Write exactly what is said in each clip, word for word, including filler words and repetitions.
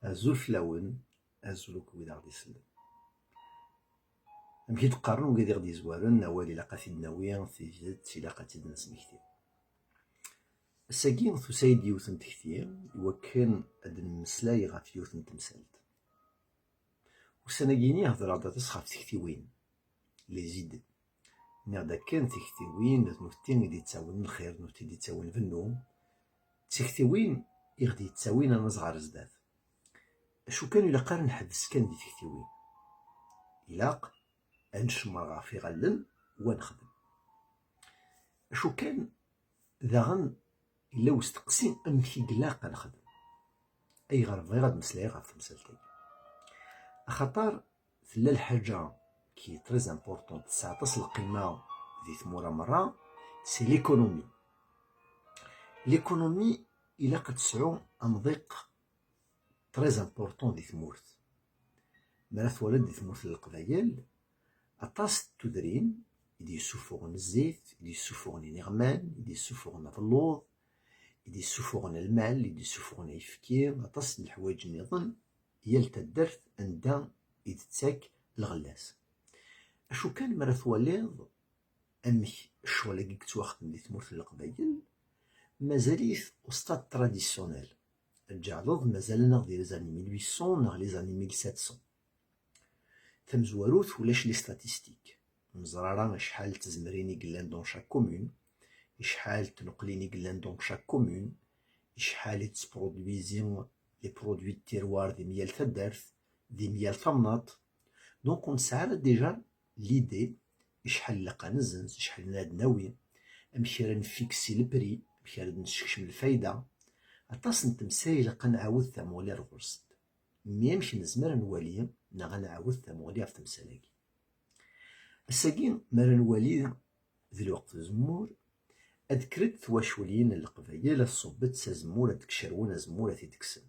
Azul fell-awen, azul akk wid aɣ-d-isellen. Amek i d-qqaren wid i ɣ-d-yezwaren, awal ilaq ad t-id-nawi, tidet ilaq ad tt-id-nesmekti. Ass-agi tusa-yi-d yiwet n tekti i wakken ad d-nemmeslay ɣef yiwet n temsalt. Ussan-agi-nni hedreɣ-d aṭas ɣef tektiwin, les idées. Nniɣ-d akken tiktiwin d nutenti i d-yettawin lxir, d nutenti i d-yettawin bennu. D tiktiwin i ɣ-d-yettawin ad naẓ ɣer zdat. Acu kan, ilaq ara nḥebbes kan di tektiwin. Ilaq ad ncemmer ɣef iɣallen u ad nexdem. Acu kan, daɣen, yella usteqsi amek i ilaq ad nexdem. Ayɣer bɣiɣ ad meslayeɣ ɣef temsalt-agi? Axaṭer tella lḥaǧa qui est très importante, tesɛa aṭas n lqima di tmura merra, c'est l'économie. L'économie ilaq ad tesɛu amḍiq très important di tmurt. Mi ara twaliḍ di tmurt n Leqbayel, aṭas n tudrin i d-yessufuɣen zzit, i d-yessufuɣen iniɣman, i d-yessufuɣen abelluḍ, i d-yessufuɣen lmal, i d-yessufuɣen ayefki, aṭas n leḥwayeǧ nniḍen, yal taddart anda i d-tettak lɣella-s. Acu kan, mi ara twaliḍ amek ccɣel-agi yettwaxdem di tmurt n Leqbayel, mazal-it au stade traditionnel. Ad tǧeɛleḍ mazal-aneɣ di les années mille huit cents neɣ les années mille sept cents. Tamezwarut, ulac les statistiques. Ur neẓri ara acḥal n tzemrin i yellan dans chaque commune, acḥal n tneqlin i yellan dans chaque commune, acḥal i tettproduizi les produits de terroir di myal taddart, di myal tamnaḍt. Donc, ur nesɛi ara déjà l'idée acḥal ilaq ad nezzenz, acḥal ara d-nawi, amek ara nfiksi le prix, amek ara d-nessekcem lfayda. Aṭas n temsal ilaq ad nɛawed tamuɣli ar ɣur-sent. Mi amek nezmer ad nwali neɣ ad nɛawed tamuɣli ɣef temsal-agi? Ass-agi, mi ara nwali d lweqt uzemmur, ad kkrent twaculin n Leqbayel, ad ṣubbent s azemmur, ad d-kcerwen azemmur, ad t-id-kksen.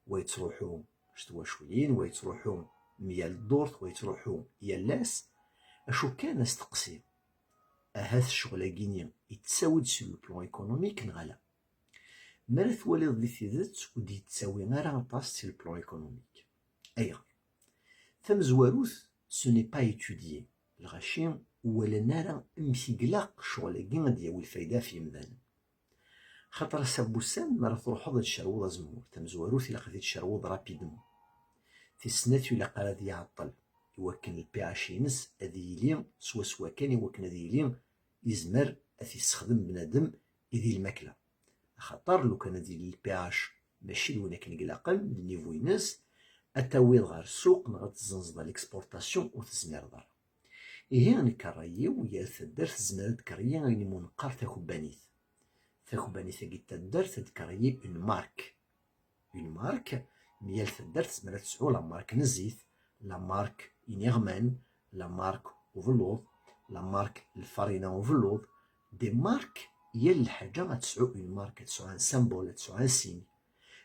Wa yettruḥu s twaculin, wa yettruḥu myal ddurt, wa yettruḥu yal ass. Acu kan, asteqsi, ahat ccɣel-agi-nni yettawi-d sur le plan économique neɣ ala? Mi ara twaliḍ di tidet, ur d-yettawi ara aṭas sur le plan économique. Ayɣer? Tamezwarut, ce n'est pas étudié. Lɣaci ur walan ara amek i ilaq ccɣel-agi ad d-yawi lfayda ɣef yimdanen. Xaṭer ass-a n wussan, mi ara truḥeḍ ad tcerweḍ azemmur, tamezwarut ilaq ad t-id-tcerweḍ rapidement. Tis snat, ur ilaq ara ad iɛeṭṭel, i wakken le pH-ines ad yili swaswa kan i wakken ad yili yezmer ad t-yessexdem bnadem i di lmakla. Axaṭer lukan ad yili le pH mačči d win akken i ilaqen, le niveau-ines, ad t-tawiḍ ɣer ssuq neɣ ad t-tezzenzeḍ à l'exportation, ur tezmireḍ ara. Ihi, nekk ṛṛay-iw, yal taddart tezmer ad d-tkeryi ayen imu neqqar takebbanit. Takebbanit-agi n taddart ad d-tkeryi une marque. Une marque, myal taddart tezmer ad tesɛu la marque n zzit, la marque iniɣman, la marque ubelluḍ, la marque lfarina ubelluḍ. Des marques, yal lḥaǧa ad tesɛu une marque, ad tesɛu un symbole, ad tesɛu un signe.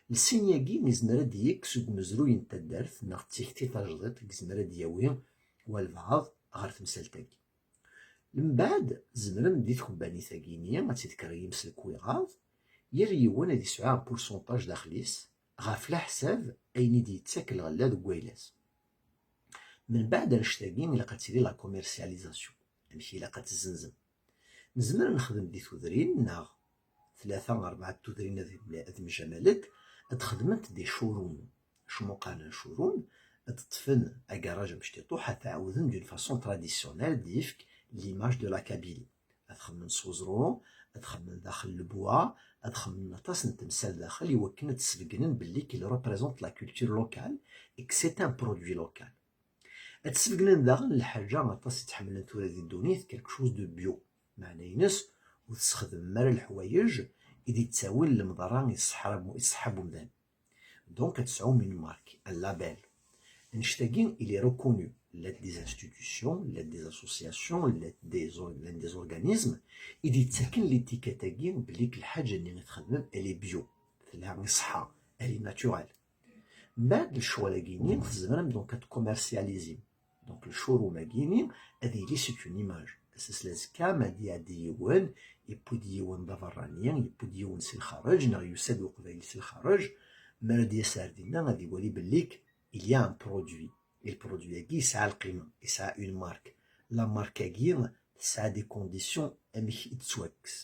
Le signe-agi yezmer ad d-yekk seg umezruy n taddart neɣ d tikti tajdiṭ i yezmer ad d-yawi walbeɛḍ ɣer temsalt-agi. Mbeɛd, tzemrem di tkebbanit-agi-nni ad tt-id-tkeryem s lekwiɣaḍ, yal yiwen ad yesɛu un pourcentage daxel-is, ɣef leḥsab ayen i d-yettak lɣella deg wayla-s. Mbeɛd, annect-agi ilaq ad tili la commercialisation. Amek ilaq ad tt-zzenzem? Nezmer ad nexdem di tudrin, neɣ tlata, rebɛa n tudrin ad, ad mjamalent, ad xedment des showrooms. Acu qqaren showroom? Ad ṭṭfen agaṛaj amectiṭuḥ, ad t-ɛawden d'une façon traditionnelle, ad d-yefk l'image de la Kabylie. Ad xedmen s weẓru, ad xedmen daxel lebwa, ad xedmen aṭas n temsal daxel, i wakken ad d-sbeggnen belli qu'il représente la culture locale et que c'est un produit local. Ad d-sbeggnen daɣen lḥaǧa aṭas i tt-ḥemmlen tura di ddunit, quelque chose de bio. Meɛna-ines, ur tessexdamem ara leḥwayeǧ i d-yettawin lemḍerra i ṣṣeḥḥa, i ṣṣeḥḥa n umdan. Donc, ad tesɛum une marque, un label. Annect-agi, il est reconnu, llant des institutions, llant des associations, llant des or-, llant des organismes, i d-yettaken l'étiquette-agi belli lḥaǧa-nni i txedmem, elle est bio, telha i ṣṣeḥḥa, elle est naturelle. Mbeɛd, lecɣal-agi-nni tzemrem donc ad t-commercialisem. Donc, le showroom-agi-nni ad yili c'est une image. Ass-a s lazekka, ma ad d-iɛeddi yiwen, yewwi-d yiwen d aberrani, yewwi-d yiwen si lxareǧ, neɣ yusa-d uqbayli si lxareǧ, Mi ara d-yas ar dinna, ad iwali belli il y a un produit. Et le produit-agi yesɛa lqima, yesɛa une marque. La marque-agi tesɛa des conditions amek i d-tettwakkes.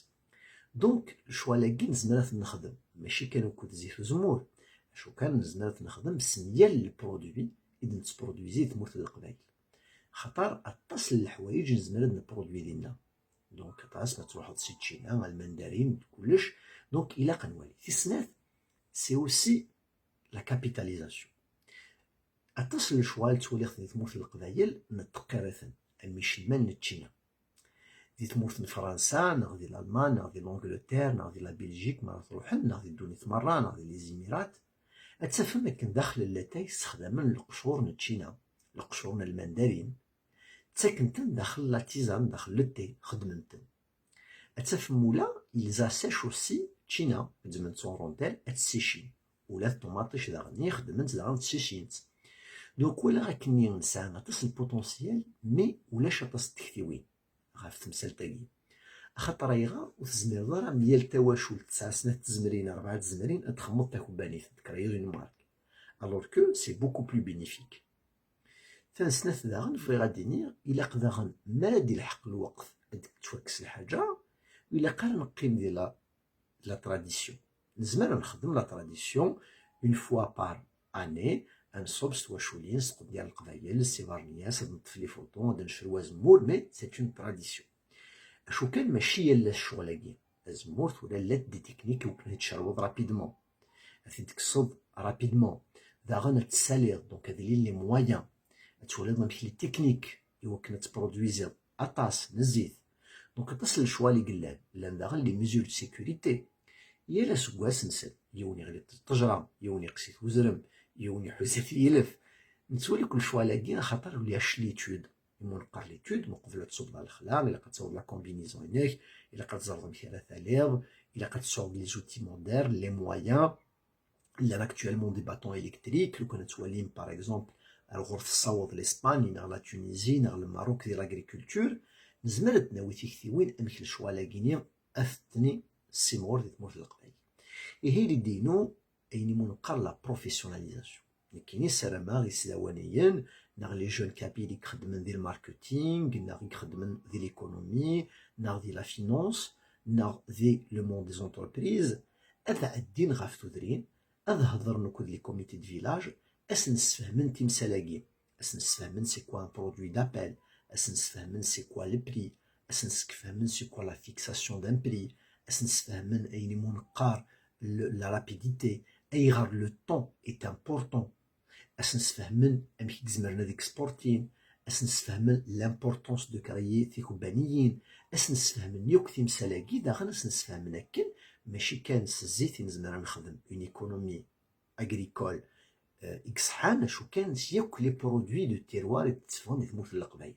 Donc, lecɣal-agi nezmer ad t-nexdem, mačči kan akked Zit Uzemmur, acu kan nezmer ad t-nexdem s myal le produit i d-nettproduizi di tmurt n Leqbayel. Xaṭer aṭas n leḥwayeǧ nezmer ad nproduit dinna. Donc, aṭas ma truḥeḍ si Ččina, Lmandarin, kullec. Donc, ilaq ad nwali. Tis snat, c'est aussi la capitalisation. Aṭas n lecɣal ttwaliɣ-ten di tmurt n Leqbayel, nettqeqqir-iten, am icelman n Ččina. Di tmurt n Fransa, neɣ di Lalman, neɣ di l'Angleterre, neɣ di la Belgique, mi ara truḥem, neɣ di ddunit merra, neɣ di les Émirats, ad tafem akken daxel n latay ssexdamen leqcur n Ččina, leqcur n Lmandarin, ttaken-ten daxel la tisane, daxel le thé, xeddmen-ten. Ad tafem ula, ils assèchent aussi Ččina, gezzmen-tt en rondelles, ad tt-ssicin. Ula d ṭumaṭic daɣen, xeddmen-tt daɣen, ssicin-tt. Donc, walaɣ akkenni nesɛa aṭas n potentiel, mais ulac aṭas n tektiwin ɣef temsalt-agi. Axaṭer ayɣer ur tezmireḍ ara am yal tawacult tesɛa snat tzemrin, rebɛa tzemrin, ad txedmeḍ takebbanit, ad tecreḍ une marque. Alors que c'est beaucoup plus bénéfique. Tanesnat daɣen, bɣiɣ ad d-iniɣ, ilaq daɣen, mi ara d-ilḥeq lweqt ad d-tettwakkes lḥaǧa, ur ilaq ara neqqim di la, la tradition. Nezmer ad nexdem la tradition une fois par année, ad nṣubb s twaculin, s tqendyar n Leqbayel, s ibernyas, ad neṭṭef les photos, ad necrew azemmur, mais c'est une tradition. Acu kan, mačči yal ass ccɣel-agi. Azemmur tura llant des techniques i wakken ad t-id-tcerweḍ rapidement, ad t-id-tekkseḍ rapidement. Daɣen ad tessaliḍ, donc ad ilin les moyens. Ad twaliḍ amek les techniques i wakken ad tproduiziḍ aṭas n zzit. Donc aṭas n lecɣal i yellan. Llan daɣen les mesures de sécurité. Yal aseggas nsen, yiwen iɣli ṭṭejra, yiwen iqqes-it uzrem, yiwen iḥuza-t yilef. Nettwali kul lecɣal-agi axaṭer ulac l'étude. Imi neqqar l'étude, meqbel ad tṣubbeḍ ɣer lexla, ilaq ad taweḍ la combinaison-inek, ilaq ad teẓreḍ amek ara taliḍ, ilaq ad tesɛuḍ les outils modernes, les moyens. Llan actuellement des bâtons électriques, lukan ad twalim, par exemple, ar ɣur tessaweḍ l'Espagne, neɣ la Tunisie, neɣ le Maroc di l'agriculture, nezmer ad d-nawi tiktiwin amek lecɣal-agi-ni ad ten-nissimɣur di tmurt n Leqbayel. Ihi, l'idée-inu, ayen imu neqqar la professionnalisation. Nekkini ssarameɣ isdawaniyen, neɣ les jeunes kabyles i ixeddmen di lmarketing, neɣ i ixeddmen di l'économie, neɣ di la finance, neɣ di le monde des entreprises, ad ɛeddin ɣef tudrin, ad hedren akked les comités de village, ad sen-sfehmen timsal-agi, ad sen-sfehmen c'est quoi un produit d'appel, ad sen-sfehmen c'est quoi le prix, ad sen-sfehmen c'est quoi la fixation d'un prix, ad sen-sfehmen ayen imu neqqar le, la rapidité, ayɣer le temps est important, ad sen-sfehmen amek i izemren ad exportin, ad sen-sfehmen l'importance de créer tikebbaniyin, ad sen-sfehmen yakk timsal-agi, daɣen ad sen-sfehmen akken mačči kan s zzit i nezmer ad nexdem une économie agricole, euh, i iṣeḥḥan, acu kan s yakk les produits de terroir i d-tteffɣen di tmurt n Leqbayel.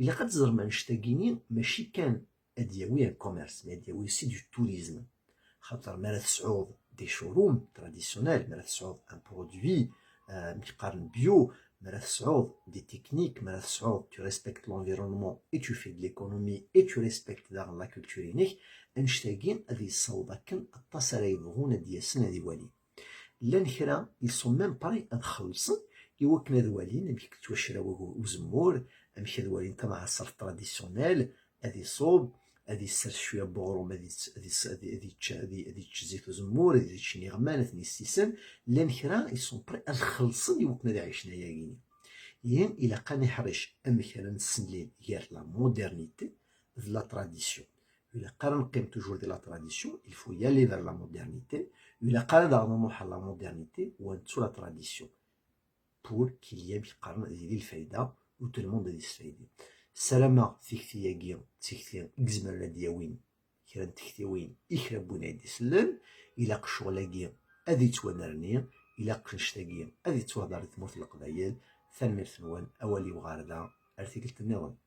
Ilaq ad teẓrem annect-agi-ni mačči kan ad d-yawi un commerce, mais ad d-yawi aussi du tourisme. Xaṭer mi ara tesɛuḍ des showrooms traditionnels, mi ara tesɛuḍ un produit, euh, amek qqaren bio, mi ara tesɛuḍ des techniques, mi ara tesɛuḍ tu respectes l'environnement et tu fais de l'économie et tu respectes daɣen la culture-inek, annect-agi ad yessaweḍ akken aṭas ara yebɣun ad d-yasen ad iwalin. Llan kra, ils sont même prêts ad xellṣen i wakken ad walin amek yettwacraw uzemmur, amek ad walin tamɛaṣert traditionnelle, ad iṣub, ad issers cwiya n uɣrum, ad itt-, ad iss-, ad i-, ad ičč, ad i-, ad ičč zzit uzemmur, ad ičč iniɣman, ad ten-issisen. Llan kra, ils sont prêts ad xellṣen i wakken ad ɛicen ayagi-ni. Ihi, ilaq ad neḥric amek ara nessemlil gar la modernité d la tradition. Ur ilaq ara neqqim toujours di la tradition, il faut y aller vers la modernité. Ur ilaq ara daɣen ad nruḥ ɣer la modernité, u ad nettu la tradition. Pour qu'il y ait, amek qqaren, di lfayda, u tout le monde ad yesfaydi. Ssarameɣ tikti-agi d tikti i izemren ad d-yawin kra n tektiwin i kra n win ay d-isellen. Ilaq ccɣel-agi ad yettwanerni, ilaq annect-agi ad yettwahder di tmurt n Leqbayel. Tanemmirt-nwen, awal-iw ɣer da, ar tikkelt nniḍen.